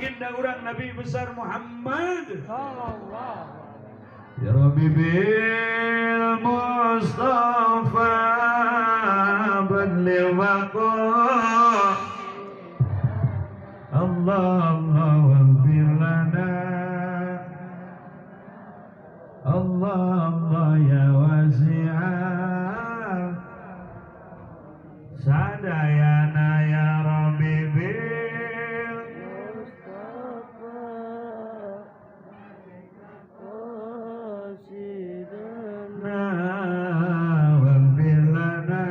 baginda urang Nabi besar Muhammad sallallahu. Ya Rabbi bil Mustafa balligh waqa Allah Allah waghfir lana Allah Allah ya wasi'al sadayana ya Rabbi bil Mustafa qasidana waghfir lana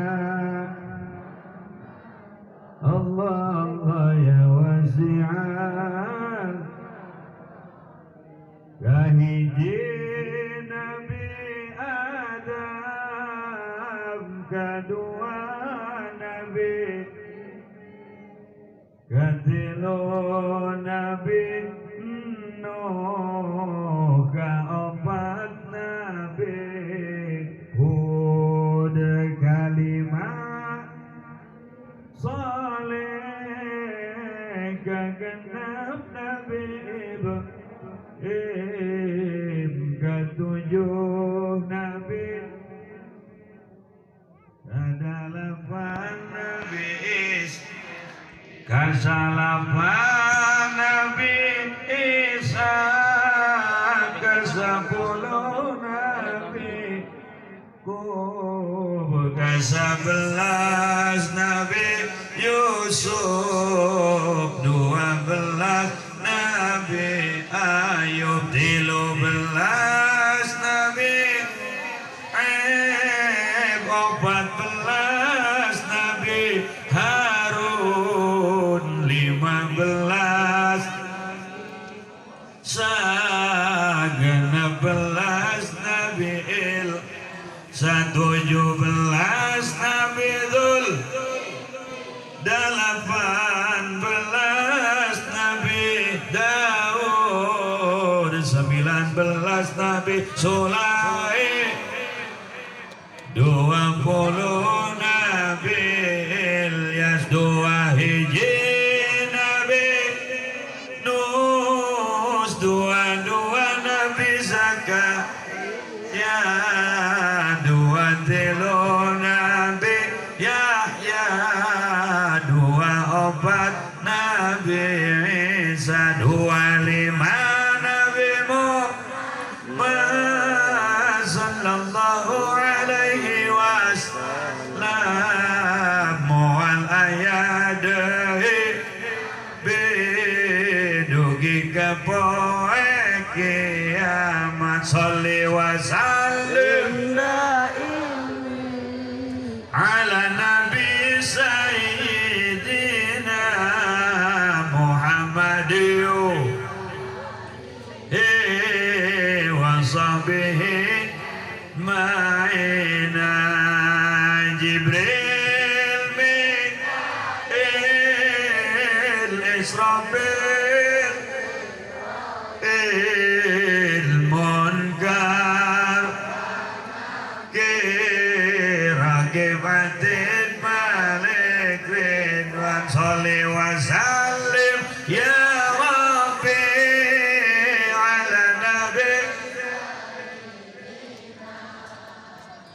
Allah Allah ya wasi'al kahiji Nabi Adam, kedua Nabi, ketilu Nabi Nuh, keempat Nabi Hud, kalima Saleh, kegenap Nabi Ibrahim, ketujuh Nabi, kedelapan Nabi Is, kesalapan Nabi Isa, kesepuluh Nabi Kub, kesebelas Nabi Yusuf, 12 Nabi Ayub, 13 Nabi Aib, 14 Nabi Harun, 15 16 Nabi Il, 17 Nabi Dhul, 18 Nabi Daud, 19 Nabi Sulaiman, 20 Nabi Ilyas, 2 hiji Nabi Nus, 22 Nabi Zakaria, 23 Nabi Yahya, 24 Nabi Isa, 25 Nabi Muhammad sallallahu alaihi wasallam, moal aya deui bidugi ka poe kiamat. Sholli wa sallim ala nabi sayyidina Muhammad wa sahbihi ma'ina. Jibril, Mikail, Israfil, Munkar, Rakibatin, Malik, Ridwan. Sholli wa sallim ya Rabbi ala Nabi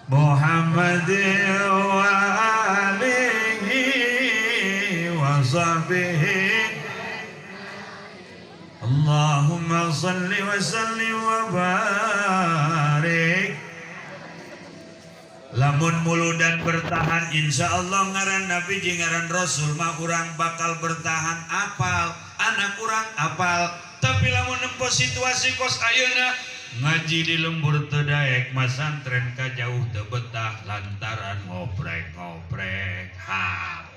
Muhammad wa alihi wa sahbihi. Allahumma salli wa sallim wa barik. Lamun muludan bertahan, insya Allah ngaran Nabi jeung ngaran Rasul mah urang bakal bertahan, apal anak urang apal. Tapi lamun nempo situasi kos ayeuna, ngaji di lembur teu daek, masantren ka jauh teu betah lantaran ngoprek-ngoprek hak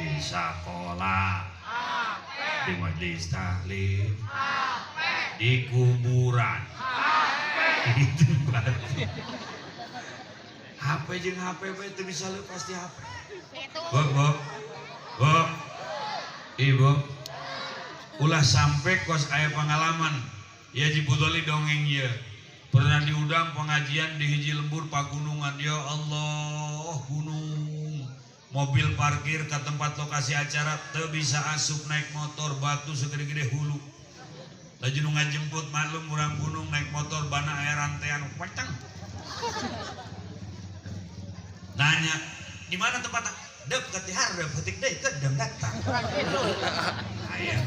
di sakola, di majelis taklim, di kuburan, di tempat HP jeung HP itu bisa lepas di HP. Bu, bu, bu, ibu, ulah sampai kos aya pengalaman. Ya Jibudoli dongeng ya. Pernah diundang pengajian di hiji lembur pagunungan. Ya Allah, gunung. Mobil parkir ke tempat lokasi acara teu bisa asup naik motor, batu segede-gede hulu. Laju nu ngajemput maklum urang gunung naik motor bana aya rantean pacang. Nanya, di mana tempatnya? Deket di hareup heutik deui kedeung datang. Aya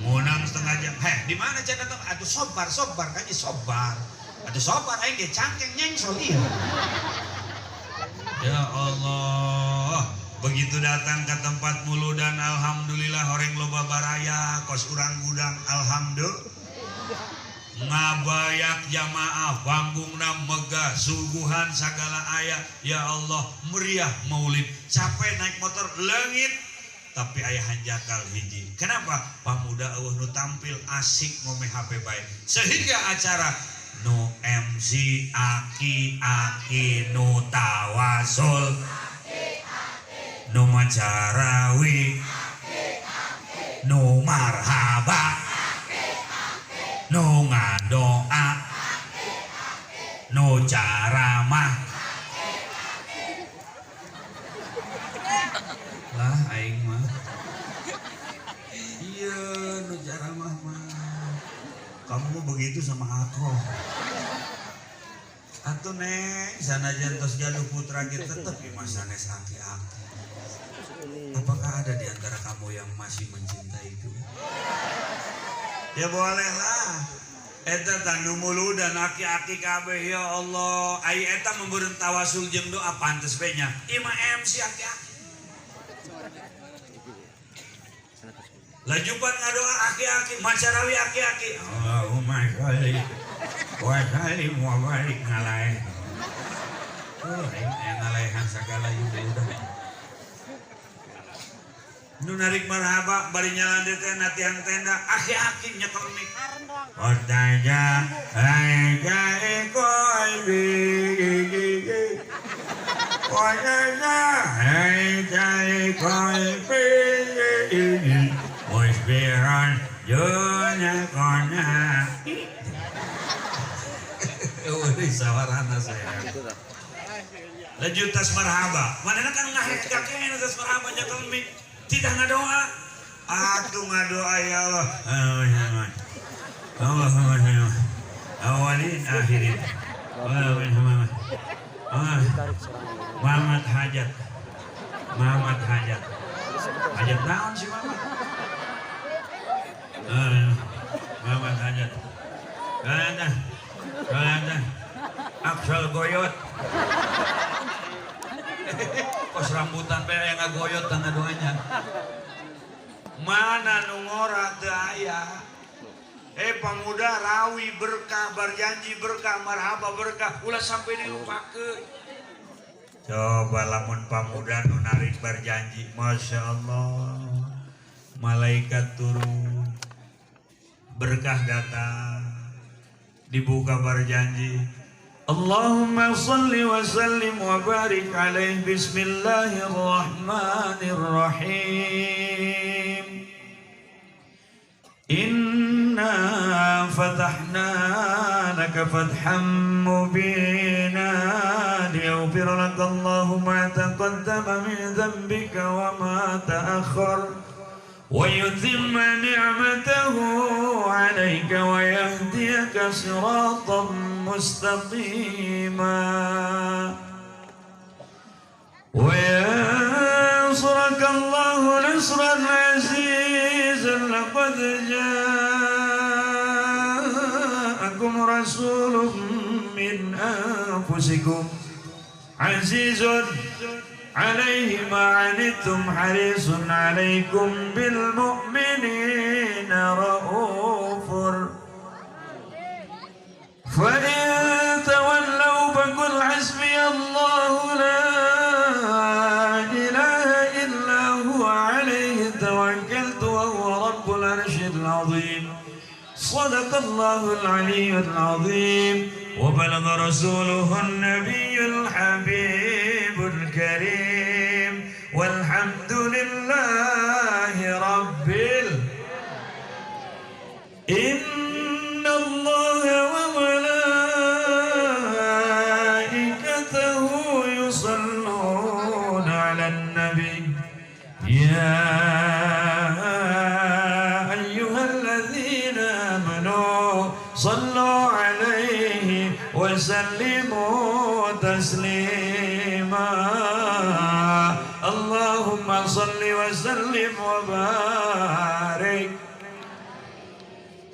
ngunang setengah jam. Heh, di mana cenah datang? Atuh sobar, sobar kaji sobar. Atuh sobar aing ge cangkeng nyengsol ieu. Ya Allah, begitu datang ke tempat muludan alhamdulillah horeng loba baraya kos urang gudang alhamdulillah. Ngabayak jamaah panggungna megah suguhan sagala aya ya Allah meriah maulid capek naik motor leungit tapi aya hanjakal hiji. Kenapa? Pamuda eueuh nu tampil asik ngome HP bae sehingga acara nu MC aki-aki nu tawasul nu macarawi nu marhaba nu ngadoa nu caramah lah aing mah iya nu caramah mah kamu begitu sama aku atuh neng sanajan tos gaduh putra ge tetep imah sanes aki-aki. Apakah ada di antara kamu yang masih mencintaiku? Ya boleh lah. Eta tandu muludan aki-aki kabeh ya Allah. Ai eta membeureun tawasul jeung doa pantes we nya. Ieu mah MC aki-aki. Lajupan ngadoa aki-aki, macarawi aki-aki. Allahumma sholli wa sallim wa barik ngalaeh. Oh, aing ngalaehan sagala udah. Nu narik marhaba bari nyalan teh natihan tenda aki-aki nyekel mik. Otaja aja ekoi bi. Otaja aja ekoi bi. Musbiran juna kona. Eueuh sawarana saya. Lanjut tas marhaba. Manehna kan ngahek kakek tas marhaba nyekel mik. Tidak ngadoa. Atuh ngadoa ya Allah. Allahumma awalin akhirin. Muhammad hajat. Muhammad hajat. Hajat naon si Muhammad? Muhammad hajat. Kalata. Kalata. Aksal goyot. Kos rambutan pe yang ngagoyot tangga doanya. Mana nu ngora teu aya. Pemuda rawi berkah, berjanji berkah, marhaba berkah, ulah sampai dilupakeun. Coba lamun pamuda nu narik berjanji, Masya Allah, malaikat turun, berkah datang, dibuka berjanji. Allahumma salli wa sallim wa barik alaihi bismillahirrahmanirrahim. Inna fatahna laka fatham mubina liyaghfira laka Allahu ma taqaddama min dhanbika wa ma ta'akhkhar wa yutimma ni'matahu 'alayka wa yahdiyaka siratan mustaqima wa yansuraka Allahu nasran 'azizan laqad ja'akum rasulun min anfusikum 'azizun 'alaihi ma 'anittum harisun 'alaikum bil mu'minina ra'ufur fa in tawallaw faqul hasbiyallahu la ilaha illa huwa 'alaihi tawakkaltu wa huwa rabbul arsyil 'azim. Sadaqallahul 'aliyyul 'azim wa balagha rasuluhun nabiyyul habibul karim walhamdulillahi rabbil innallaha wa malaikatahu yusalluna 'alan nabi ya ayyuhalladzina ayyuhalladzina amanu sallu alaihi wa sallimu taslima. Allahumma salli wa sallim wa barik.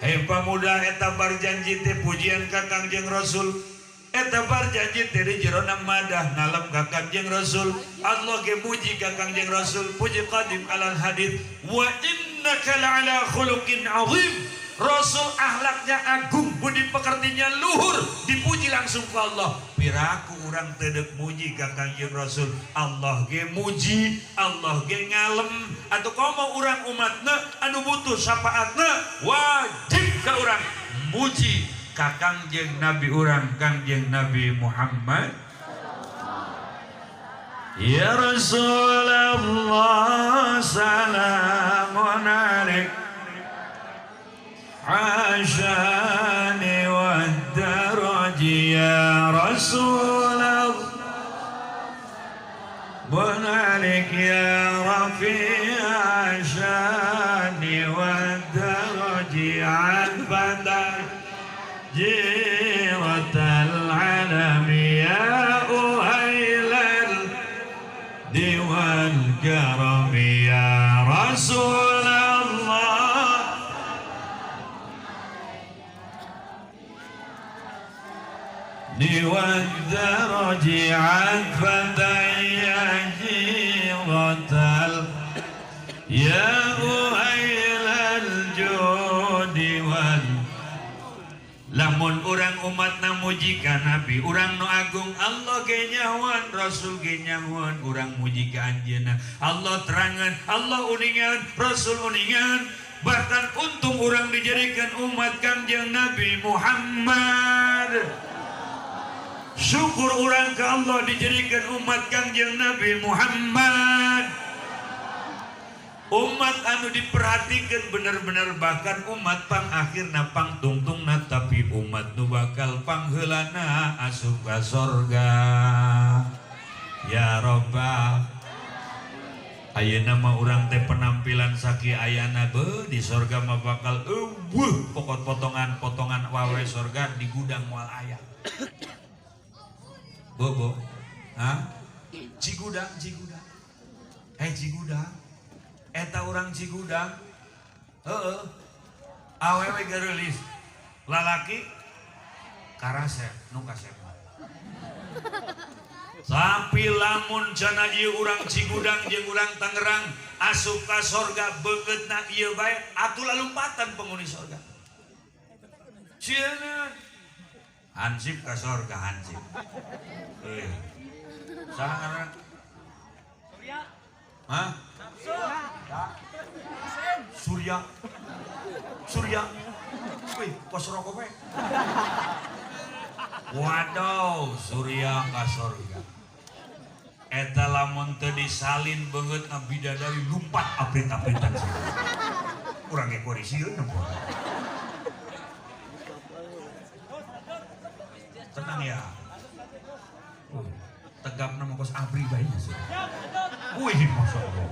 Hei pamuda eta barjanji teh pujian ka Kangjeng Rasul. Eta barjanji teh di jerona madah ngalem ka Kangjeng Rasul. Allah ge muji ka Kangjeng Rasul, puji qadim alal hadits wa innaka la'ala khuluqin azim. Rasul akhlaknya agung, budi pekertinya luhur, dipuji langsung ku Allah. Piraku urang teu deuk muji ka Kangjeng Rasul, Allah ge muji, Allah ge ngalem. Atuh komo urang umatna anu butuh syafaatna, wajib ka urang muji ka Kangjeng Nabi urang, Kangjeng Nabi Muhammad. Ya Rasulullah salamun alaik عشاني والدرج يا رسول الله بنالك يا رفيع عشاني والدرج عن بدر جيرة العالم يا أهيل الدي والكرم يا رسول الله والدرج عن جيرة يا أهيل الجود وال. Lamun urang umatna muji ka Nabi, urang nu agung Allah ge nyahoan, Rasul ge nyahoan, urang muji ka anjeunna. Allah terangan, Allah uningan, Rasul uningan. Bahkan untung urang dijadikan umat Kangjeng Nabi Muhammad. Syukur orang ke Allah dijadikan umat Kangjeng Nabi Muhammad. Umat anu diperhatikan bener-bener, bahkan umat pang akhirna pang tungtungna, tapi umat nu bakal pangheulana asup ka sorga. Ya Rabbal. Ayeuna mah urang teh penampilan saki ayana beuh di sorga mah bakal eueuh pokot potongan-potongan wawe sorga di gudang moal aya. Bobo, hah? Cigudang, Cigudang. Cigudang. Eta urang Cigudang. Heeh. Awewe gareulis. Lalaki karasep, nu kasep. Tapi lamun cenah ieu urang Cigudang jeung urang Tangerang asup ka sorga beungeutna ieu bae atuh lalumpatan penghuni sorga. Sieun. Hansip ka sorga hansip. Saha ngaranna? Surya. Hah? Surya. Surya. Wih, kos rokok we. Waduh, Surya ka sorga. Eta lamun teu disalin beungeutna bidadari lumpat aprit-apritan sieun. Urang ge kuari sieun. Tenang ya. Tegap nama kos abri bae nya sih. Wih, masya Allah.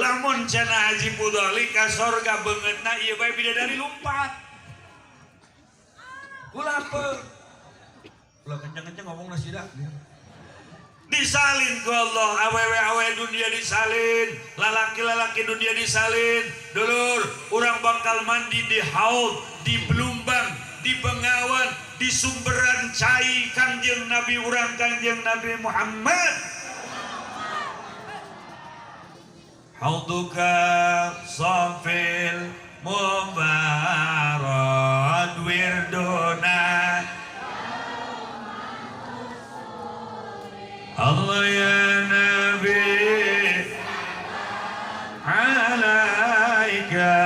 Lamun cenah Haji Pudoli ka sorga beungeutna ieu bae bidadari lumpat. Ulah apa? Ulah kenceng-kenceng ngomong sida. Disalin ku Allah, awewe-awewe dunia disalin, lalaki-lalaki dunia disalin. Dulur, urang bakal mandi di haud, di belumbang, di bengawan, di sumberan cai Kangjeng Nabi urang Kangjeng Nabi Muhammad. Hauduka safil mubarad wirduna Allah ya Nabi alaika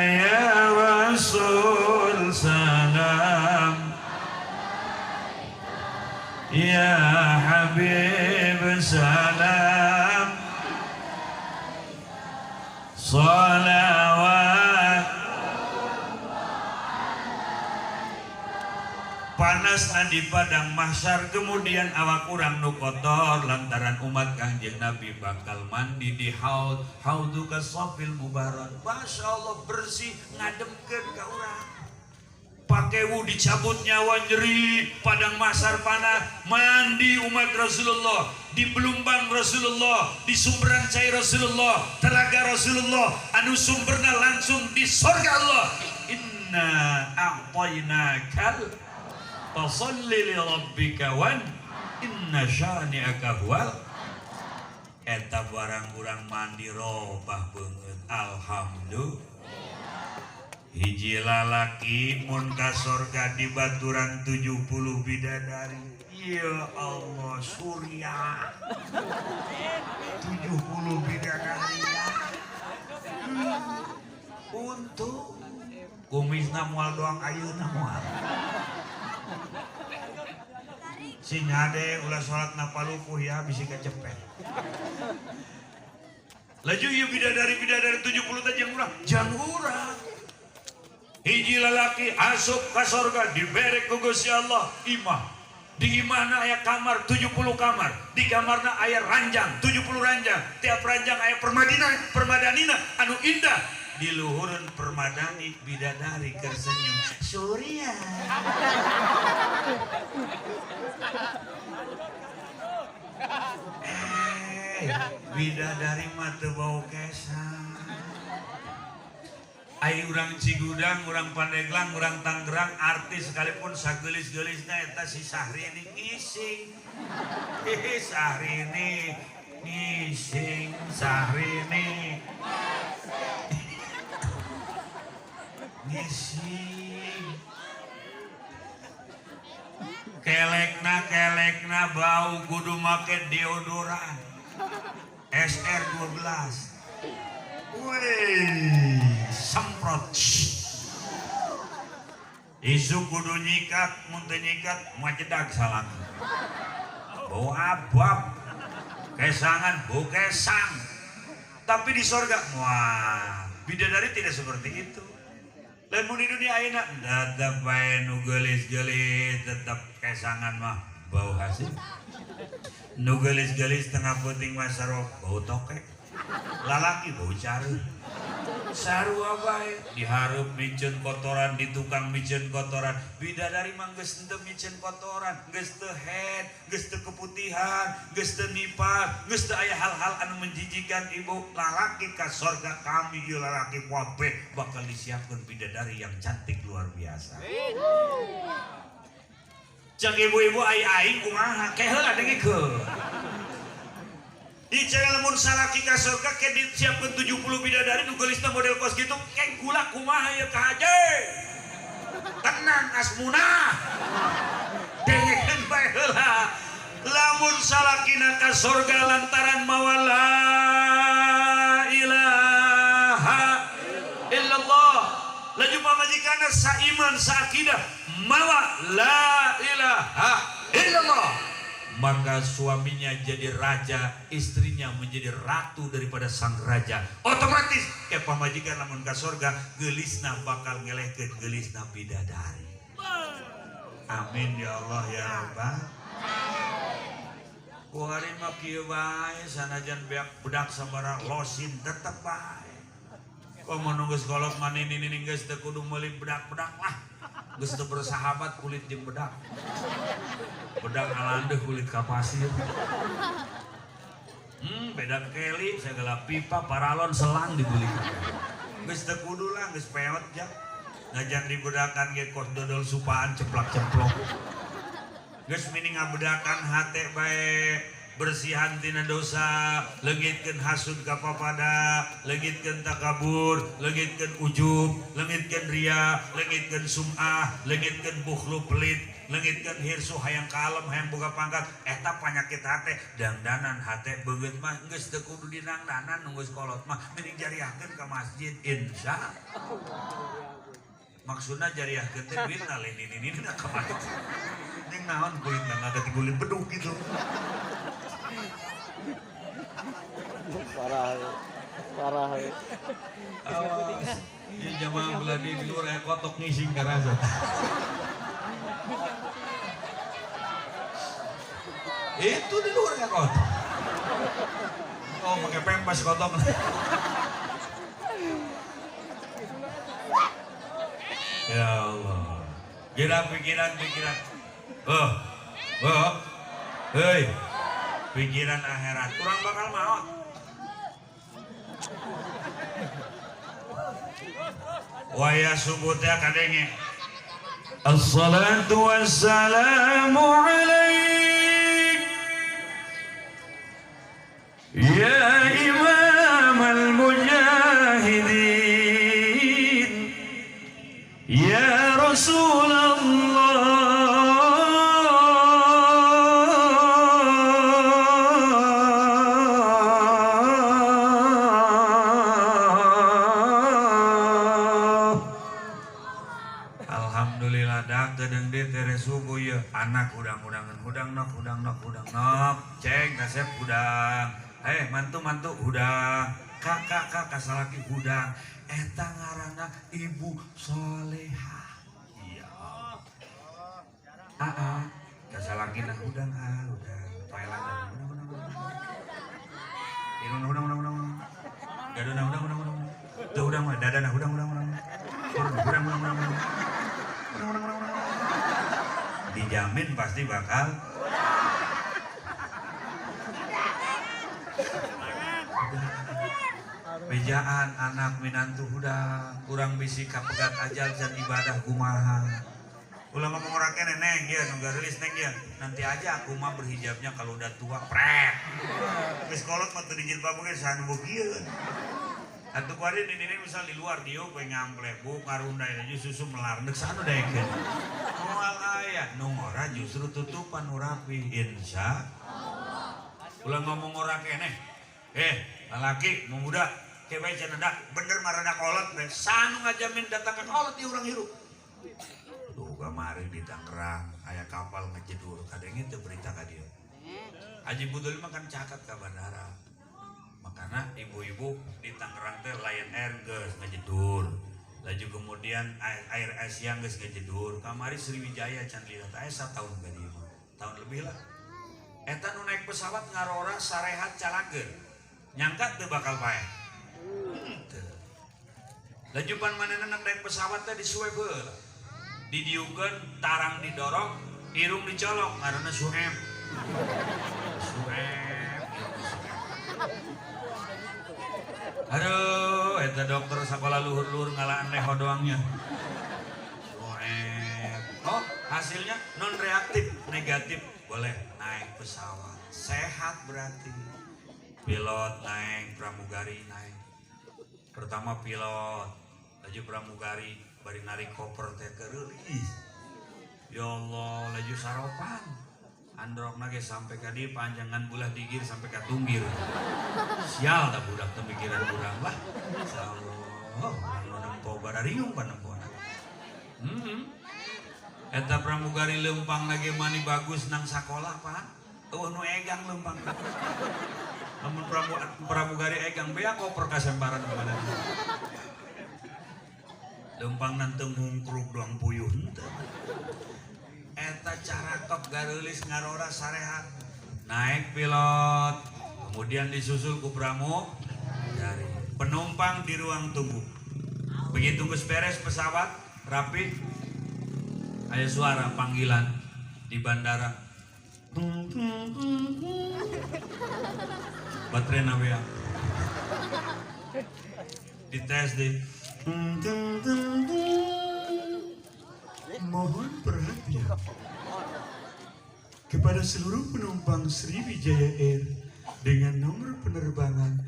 ya Rasul salam ya Habib salam salawat. Panasna di padang mahsyar kemudian awak urang nu kotor lantaran umat Kangjeng Nabi bakal mandi di haud haudu kasafil mubarak. Masya Allah bersih ngademkeun ka urang. Pakewu dicabut nyawa nyeri padang mahsyar panas mandi umat Rasulullah di belumbang Rasulullah di sumberan cai Rasulullah telaga Rasulullah anu sumberna langsung di sorga Allah. Inna a'tainakal fasalli li rabbika wan inna syani'aka huwal. Eta barang urang mandi robah beungeut alhamdulillah. Hiji lalaki mun ka sorga di baturan 70 bidadari. Ya Allah surya 70 bidadari. Untuk kumisna moal doang ayeuna moal. Sing hade ulah salat na palupuh ya bisi kacepet. Laju ieu bidadari-bidadari 70 teh jeung urang, jang urang. Hiji lalaki asup ka sorga dibere ku Gusti Allah imah. Di imahna aya kamar 70 kamar, di kamarna aya ranjang 70 ranjang, tiap ranjang aya permadanina anu indah. Di luhureun permadani bidadari keur senyum surya. Bidadari mah teu bau kesang. Ai urang Cigudang, urang Pandeglang, urang Tangerang, artis sekalipun sageulis-geulisna eta si Syahrini ngising. Syahrini ngising, Syahrini ngising. Kelekna bau kudu make deodoran SR12. Wih, semprot. Isu kudu nyikat, mun teu nyikat majedag salang. Bau abab, kesangan bau kesang. Tapi di sorga, wah, bidadari tidak seperti itu. Lamun di dunia ayeuna tetep bae nu geulis-geulis, tetep kesangan mah bau hasil. Nu geulis-geulis tengah peuting mah sarua bau tokek. Lalaki bau careuh. Sarua bae dihareup miceun kotoran, di tukang miceun kotoran. Bidadari mah geus henteu miceun kotoran, geus teu head, geus teu keputihan, geus teu nifas, geus teu aya hal-hal anu menjijikan ibu. Lalaki ka sorga kami ieu lalaki kabeh bakal disiapkeun bidadari yang cantik luar biasa. Cek ibu-ibu ai aing kumaha? Ke heula dengekeun. Dicara lamun salaki ka surga ke disiapkeun 70 bidadari nu geulisna model kos kitu ke kula kumaha ieu ka haji. Tenang asmunah. Dengekeun bae heula. Lamun salakina ka surga lantaran mawa la ilaha illallah. Laju pamajikanna saiman saakidah mawa la ilaha illallah. Maka suaminya jadi raja, istrinya menjadi ratu daripada sang raja. Otomatis ke pamajikan lamun ka sorga geulisna bakal ngelehkeun geulisna bidadari. Amin ya Allah ya Rabbal. Kuari mah kieu bae sanajan beak bedak sabaraha losin tetep bae. Komo nu geus kolot mah nini-nini geus teu kudu meuli bedak-bedak lah. Geus teu bersahabat kulit jeung bedak. Bedak alandeuh kulit ka pasir. Beda keli segala pipa paralon selang dibeli. Geus teu kudu lah geus peot ja. Najan dibedakan ge kos dodol supaan ceplak-ceplok. Geus mending ngabedakan hate bae. Bersihan tina dosa, leungitkeun hasud ka papada, leungitkeun takabur, leungitkeun ujub, leungitkeun ria, leungitkeun sum'ah, leungitkeun bukhlu pelit, leungitkeun hirsu hayang kalem, hayang boga pangkat, eta panyakit hate, dangdanan hate beungeut mah geus teu kudu dinangdanan nu geus kolot mah mending jariahkeun ka masjid insya. Maksudna jariahkeun teh duitna lain ini-ini ka masjid. Ning naon kulitna ngagati kulit beduk gitu. Parah, parah. Awas, ya jamaah belah di luar ya kotok ngising karasa. Itu di luar kotok. Oh, pakai pempas kotok. Ya Allah. Kira pikiran-pikiran. Oh. Oh. Hei. Pikiran akhirat kurang bakal maut. Waya subuh teh kadenge. Assalatu wassalamu alaik ya imam al-mujahidin ya Rasulullah. Alhamdulillah dak gedeng di tere subuh ya anak udang-udangan hudang nok hudang nok hudang nok ceng kasep hudang mantu-mantu hudang kakak kakak salaki hudang eta ngaranna ibu solehah. Iya. Aa kasalakina hudang ah hudang Thailand hudang hudang hudang irung hudang hudang hudang gaduna hudang hudang hudang teu hudang mah dadana hudang hudang hudang turun hudang hudang hudang hudang hudang hudang hudang. Dijamin pasti bakal bejaan anak minantu hudang kurang bisi kapegat ajal dan ibadah kumaha. Ulah ngomong orang kene neng ya nu garelis neng ya nanti aja aku mah berhijabnya kalau udah tua pret. Geus kolot mah teu dijilbab ge saha nu bogieun. Atuh kuari nini misal di luar dieu we ngampleh bu karunda aja susu melar deuk saha nu daekeun. Moal aya nu ngora justru tutupan nu rapi insya Allah. Ulah ngomong orang kene. Lalaki nu muda kewe cenah bener mah rada kolot we sanu ngajamin datang ke kolot di urang hirup. Tuh kamari di Tangerang aya kapal ngejedur kadenge teu berita ka dieu. Haji Budul mah kan caket ka bandara. Makana ibu-ibu di Tangerang teh Lion Air geus ngejedur. Laju kemudian Air Asia geus ngejedur. Kamari Sriwijaya can lihat aya satahun ka dieu mah. Tahun lebih lah. Eta nu naik pesawat ngarora sarehat calageun. Nyangka teu bakal paeh. Teu. Laju pan manehna naik pesawat teh disuwe baheula. Didiukeun tarang didorong, irung dicolok ngaranna suem. Suem. Aduh, eta dokter sakola luhur-luhur ngalaan leho doangnya. Suem. Oh, hasilnya non reaktif, negatif. Boleh naik pesawat. Sehat berarti. Pilot naik, pramugari naik. Pertama pilot, laju pramugari bari narik koper teh keureulis. Ya Allah, laju saropan. Androkna ge sampai ka dieu panjangan bulah digir sampai ka tunggir. Sial da budak teu mikiran urang lah. Insyaallah, anu nempo barariung panempona. Eta pramugari leumpang lagi mani bagus nang sakolah, Pak. Eueuh nu egang leumpang. Lamun pramugari egang bea koper kasemparan ka mana. Leumpang teu ngungkruk doang puyuh henteu. Eta carakep gareulis ngarora sarehat. Naik pilot, kemudian disusul ku pramugari. Penumpang di ruang tunggu. Begitu geus beres pesawat, rapi, ada suara panggilan di bandara. Baterai na WA. Dites di. Mohon perhatian kepada seluruh penumpang Sriwijaya Air dengan nomor penerbangan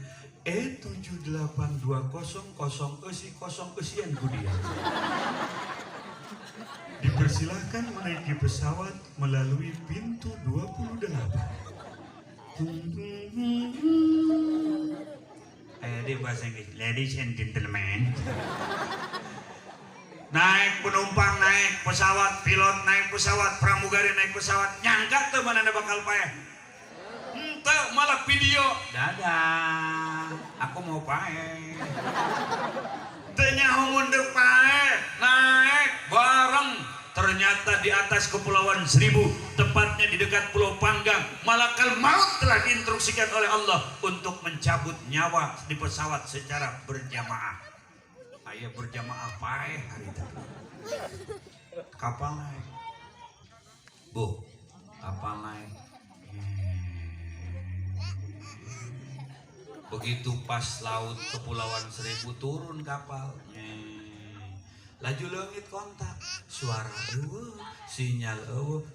E78200 eusi kosong eusian kudia. Dipersilahkan menaiki pesawat melalui pintu 28. Ayo di bahasa Inggris, ladies and gentlemen. Naik penumpang naik pesawat, pilot naik pesawat, pramugari naik pesawat, nyangka tuh mana ada bakal paeh. Ente malah video. Dadah, aku mau paeh. Teu nyaho mundur paeh, naik bareng. Ternyata Ternyata di atas Kepulauan Seribu, tepatnya di dekat Pulau Panggang, malakal maut telah diinstruksikan oleh Allah untuk mencabut nyawa di pesawat secara berjamaah. Aya berjamaah paeh hari itu. Kapal naik. Bu, kapal naik. Begitu pas laut Kepulauan Seribu turun kapal. Laju leungit kontak, suara eueuh, sinyal eueuh.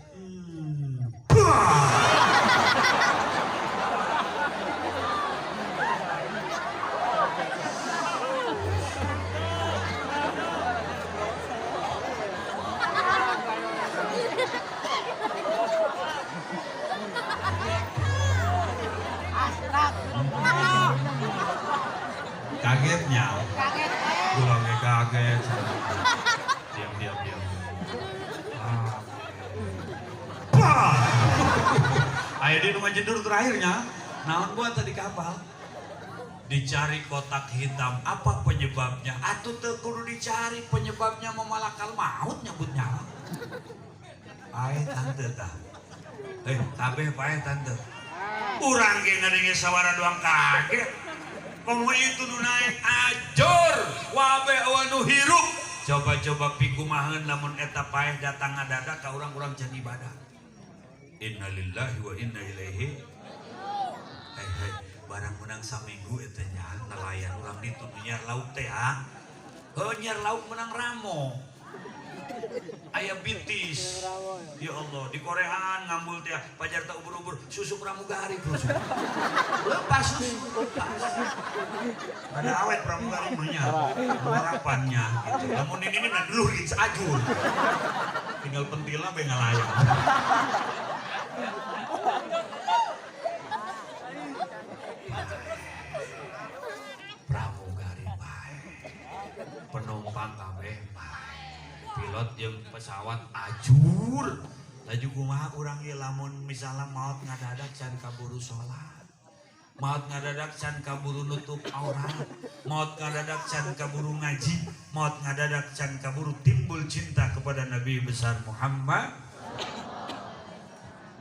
Kagetnya. Kaget. Gua kaget. Diam, diam, diam. Wah. Ayo di rumah jendur terakhirnya. Naon gua tadi kapal. Dicari kotak hitam, apa penyebabnya? Atuh teu kudu dicari penyebabnya, memalakal maut nyebut nyawa. Paeh tante tah. Kabeh paeh tante. Urang ge ngadenge sawara doang kaget. Komo itu nu naik ajur, wabe nu hirup. Coba-coba pikumaheun lamun eta paeh datang ngadadak ka urang-urang can ibadah. Innalillahi wa inna ilaihi. Hei, hei, barang menang saminggu eta nya nelayan urang ditu nu nyiar lauk teh ha. Heuh nyiar lauk menang ramo. Aya bitis. Ya Allah, di Koreaan ngambul teh pajar tak ubur-ubur susu pramugari bro. Lepas susu, lepas. Ada awet pramugari mah nya. Harapannya gitu. Lamun ini mah dulu ajur. Tinggal pentilna bae ngalayang. Pramugari bae. Penumpang kabeh bae. Pilot jeung pesawat ajur. Laju kumaha urang ieu lamun misalnya maot ngadadak can kaburu salat. Maot ngadadak can kaburu nutup aurat. Maot ngadadak can kaburu ngaji. Maot ngadadak can kaburu timbul cinta kepada Nabi besar Muhammad.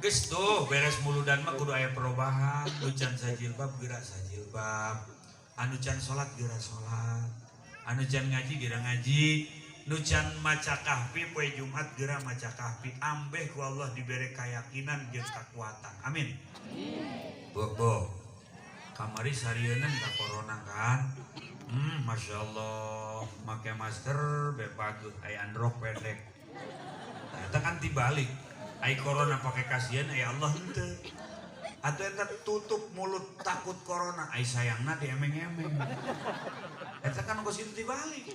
Geus tuh beres muludan mah kudu aya perubahan. Nu can sajilbab geura sajilbab. Anu can salat geura salat. Anu can ngaji geura ngaji. Nu can maca kahfi poe Jumat geura maca kahfi. Ambeh ku Allah dibere keyakinan jeung kekuatan. Amin. Bu, bu. Kamari sarieunnan ka corona kan. Masya Allah, make masker bepageuh aya androk pendek. Nah, eta kan tibalik. Ai corona pake kasihan ai Allah henteu. Atuh eta tutup mulut takut corona, ai sayangna diemeng-emeng. Eta kan geus tibalik.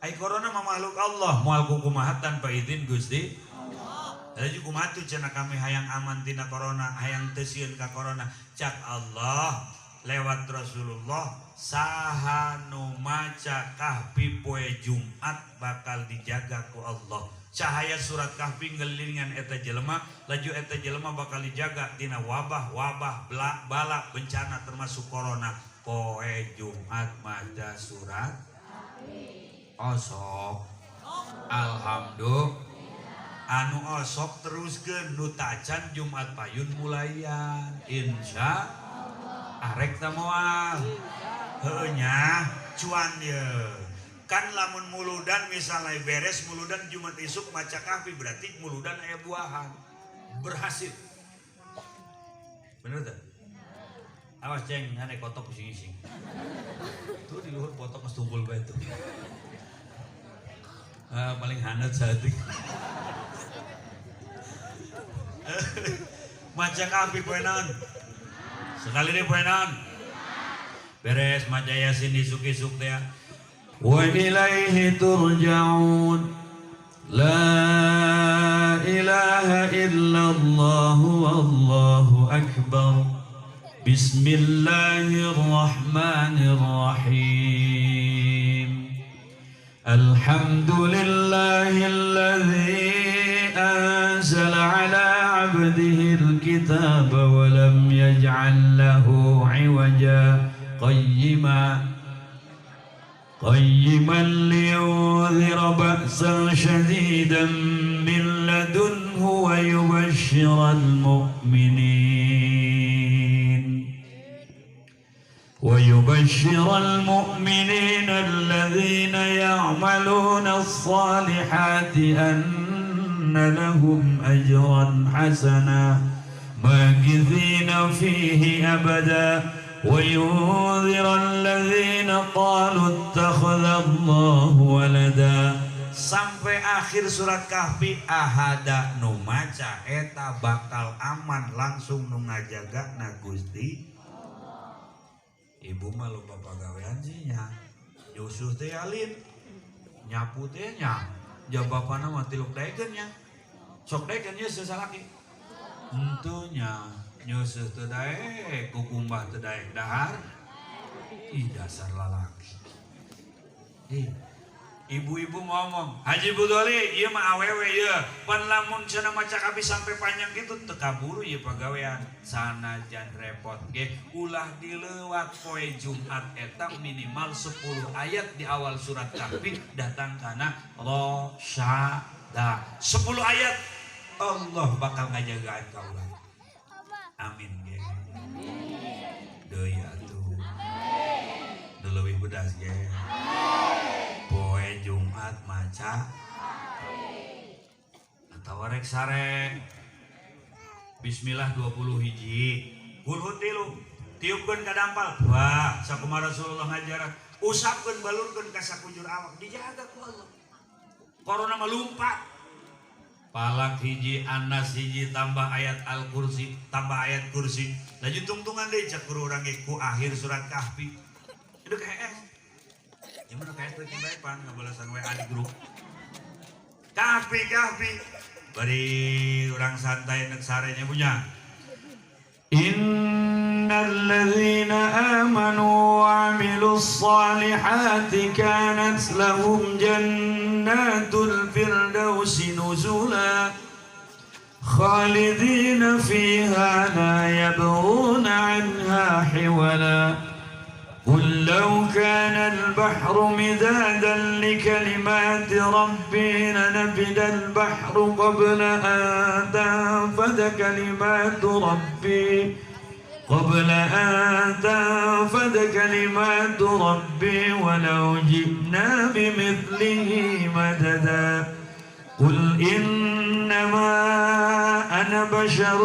Ai corona mah makhluk Allah, moal kukumaha tanpa izin Gusti Allah. Laju kumaha tuh cenah kami hayang aman tina corona, hayang teu sieun ka corona. Cak Allah lewat Rasulullah saha nu maca kahfi poe Jumat bakal dijaga ku Allah. Cahaya surat kahfi ngelilingan eta jelema, laju eta jelema bakal dijaga tina wabah, wabah, bala, bencana termasuk corona. Poe Jumat maca surat osok. Alhamdulillah. Anu osok teruskeun nu tacan Jumat payun mulayan. Insya arek ta moal. Heueuh nya cuan ye. Kan lamun muludan misalnya beres muludan Jumat isuk maca kahfi berarti muludan aya buahan. Berhasil. Bener teu? Awas ceng, ngane kotok ising-ising. Tuh di luhur potok geus tumpul bae tuh. Paling hangat saeutik. Maca kahfi poe naon? Sekali deui poe naon? Beres maca Yasin isuk-isuk teh. Wa ilaihi turja'un. La ilaha illallah wallahu akbar. Bismillahirrahmanirrahim. Alhamdulillahilladzi anzala ala 'abdihi al-kitaba wa lam yaj'al lahu 'iwaja qayyima qayyiman liyunzira ba'san shadidan min ويبشر المؤمنين ويبشر المؤمنين الذين يعملون الصالحات أن لهم أجرا حسنا ماكثين فيه أبدا وينذر الذين قالوا اتخذ الله ولدا. Sampai akhir surat Kahfi ahada nu maca eta bakal aman langsung nu ngajaga na Gusti. Ibu mah loba pagawean sih nya. Nyusuh teh alin. Nyapu teh nya. Jam bapana mah tiluk daekeun nya. Sok daekeun nya sesalaki. Henteu nya. Nyusuh teu daek, kukumbah teu daek dahar. Ih dasar lalaki. Ih. Ibu-ibu ngomong, Haji Budoli, ieu mah awewe ieu. Pan lamun cenah maca kabeh sampai panjang gitu teu kaburu ieu pagawean. Sanajan repot ge ulah dilewat poe Jumat eta minimal 10 ayat di awal surat Kahfi datang kana rosyada. 10 ayat Allah bakal ngajagaan ka urang. Amin ge. Deui atuh. Nu leuwih bedas ge. Poe Jumat maca atawa rek sare Bismillah 20 hiji kulhu tilu tiupkeun ka dampal wah sakumaha Rasulullah ngajaran usapkeun balurkeun ka sakujur awak dijaga ku Allah. Corona mah lumpat palak hiji anas hiji tambah ayat al-kursi tambah ayat kursi lanjut tungtungan deui cek guru urang ge ku akhir surat Kahfi itu kayak gimana kayak itu baik pan ngabalasan WA di grup Kahfi Kahfi bari orang santai nek sarenya punya Innalladzina amanu wa amilus salihati kanat lahum jannatul firdausi nuzula khalidina fiha la yabghuna anha hiwala. قل لو كان البحر مدادا لكلمات ربي لنفد البحر قبل أن تنفد كلمات ربي قبل أن تنفد كلمات ربي ولو جئنا بمثله مددا. قل إنما أنا بشر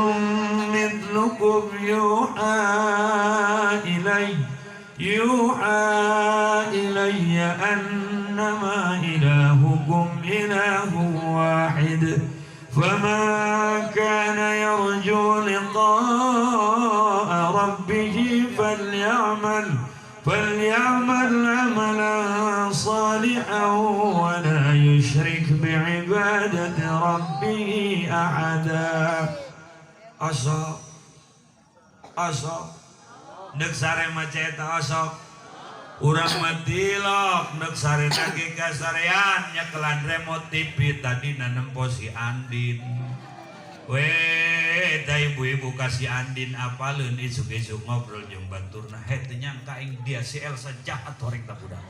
مثلكم يوحى إلي أنما إلهكم إله واحد فمن كان يرجو لقاء ربه فليعمل عملا صالحا ولا يشرك بعبادة ربه أحدا. Osok osok nek sare maca eta osok urang mah tilok nek sare nage kasarean nyekelan remote TV tadi nempo si Andin weh da ibu-ibu kasih Andin apaleun isuk-isuk ngobrol jeung baturna heh teu nyangka aing dia si Elsa jahat horeng ta budak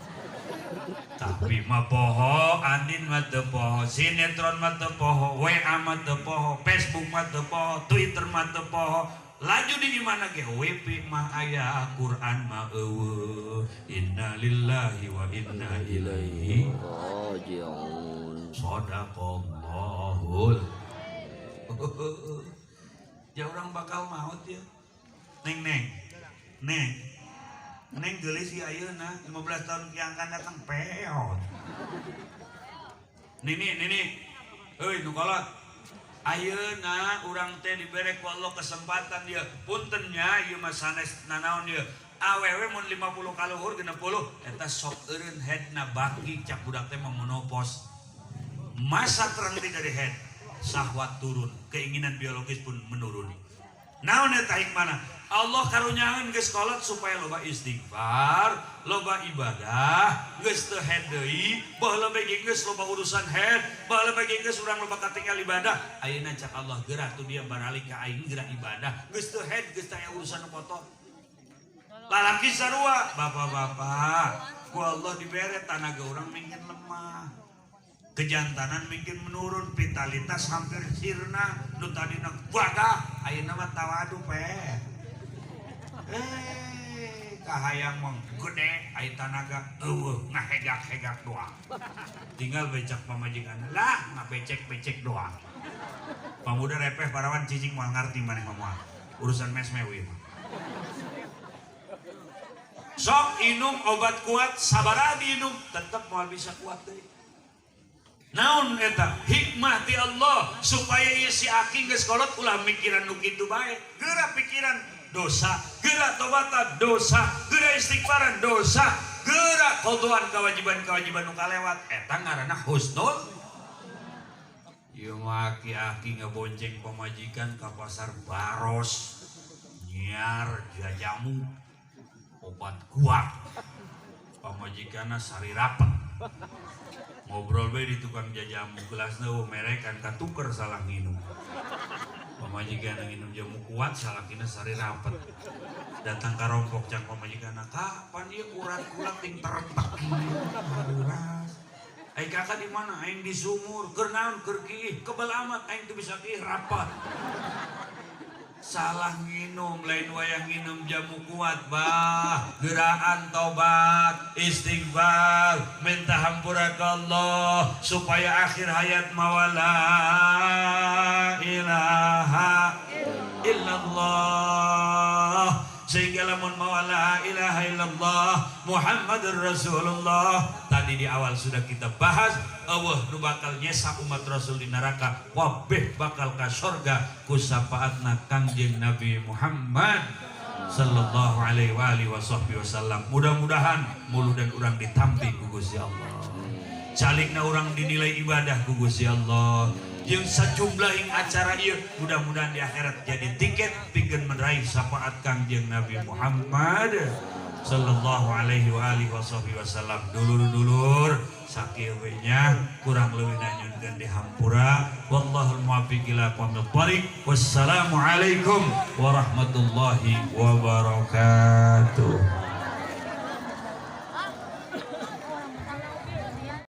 tapi mah poho Andin mah teu poho sinetron mah teu poho WA mah teu poho Facebook mah teu poho Twitter mah teu poho laju di mana ge WP mah aya Quran mah eueuh innalillahi wa inna ilaihi raji'un. Shadaqallahul. Ya orang bakal maut ya. Neng neng. Neng. Neng geulis ieu ayeuna 15 tahun yang akan datang peot. Nini nini. Euy nu kolot. Ayeuna urang teh dibere ku Allah kesempatan dia punten nya ieu mah sanes nanaon ieu awewe mun 50 kaluhur 60 eta sok eureun headna baki cak budak teh mah monopos masa terhenti dari head syahwat turun keinginan biologis pun menurun. Naon eta hikmahna Allah karunyaeun geus kolot supaya loba istighfar, loba ibadah, geus teu head deui, baheula ge geus loba urusan head, baheula ge geus urang loba katinggal ibadah. Ayeuna cak Allah geura tuh dia baralik ka aing geura ibadah, geus teu head geus teu aya urusan nu kotor. Lalaki sarua, bapak-bapak, ku Allah dibere tanaga urang mingkin lemah. Kejantanan mungkin menurun, vitalitas hampir sirna, nu tadina gagah, ayeuna mah tawadu pe. Kahayang mah gede, aya tanaga eueuh ngahegak-hegak doang. Tinggal becak pamajikan lah, ngabecek-becek doang. Pamuda repeh parawan cicing moal ngarti maneh mah moal. Urusan mesmew ieu mah. Sok inum obat kuat, sabaraha diinum tetep moal bisa kuat deui. Naon eta hikmah ti Allah supaya ieu si aki geus kolot ulah mikiran nu kitu bae. Geura pikiran dosa, geura tobatan dosa, geura istighfaran dosa, geura qodoan kewajiban-kewajiban nu kalewat. Eta ngaranna husnul. Ieu mah aki-aki ngebonceng pamajikan ka pasar Baros, nyiar jajamu obat kuat, pamajikanna sari rapet. Ngobrol bae di tukang jajamu gelasna eueuh merekan katuker salah nginum. Pamajikan nginum jamu kuat salakina sari rapet. Datang ka rompok cang pamajikanna, "Kapan ieu urat-urat ting terentek haruras." Ai kakak di mana? Aing di sumur. Keur naon? Keur kiih. Kebel amat aing teu bisa kiih rapat. Salah nginum, lain wayah nginum jamu kuat bah. Geraan tobat, istighfar, minta hampura ke Allah supaya akhir hayat mawala ilaha illallah. Sehingga lamun mawala ilaha illallah Muhammadur Rasulullah. Tadi di awal sudah kita bahas, eueuh nu bakal nyesa umat Rasul di neraka, wabeh bakal ka sorga ku syafaatna Kangjeng Nabi Muhammad sallallahu alaihi wa alihi wasallam. Mudah-mudahan mulu dan urang ditampi ku Gusti Allah. Calikna urang dinilai ibadah ku Gusti Allah. Jeung sajumlah ing acara ieu mudah-mudahan di akhirat jadi tiket pikeun meraih syafaat Kangjeng Nabi Muhammad sallallahu alaihi wa alihi wasallam. Dulur-dulur sakieu we nya kurang leuwih nanyunkeun dihampura. Wallahul muwaffiq ila aqwamit thariq. Wassalamualaikum warahmatullahi wabarakatuh.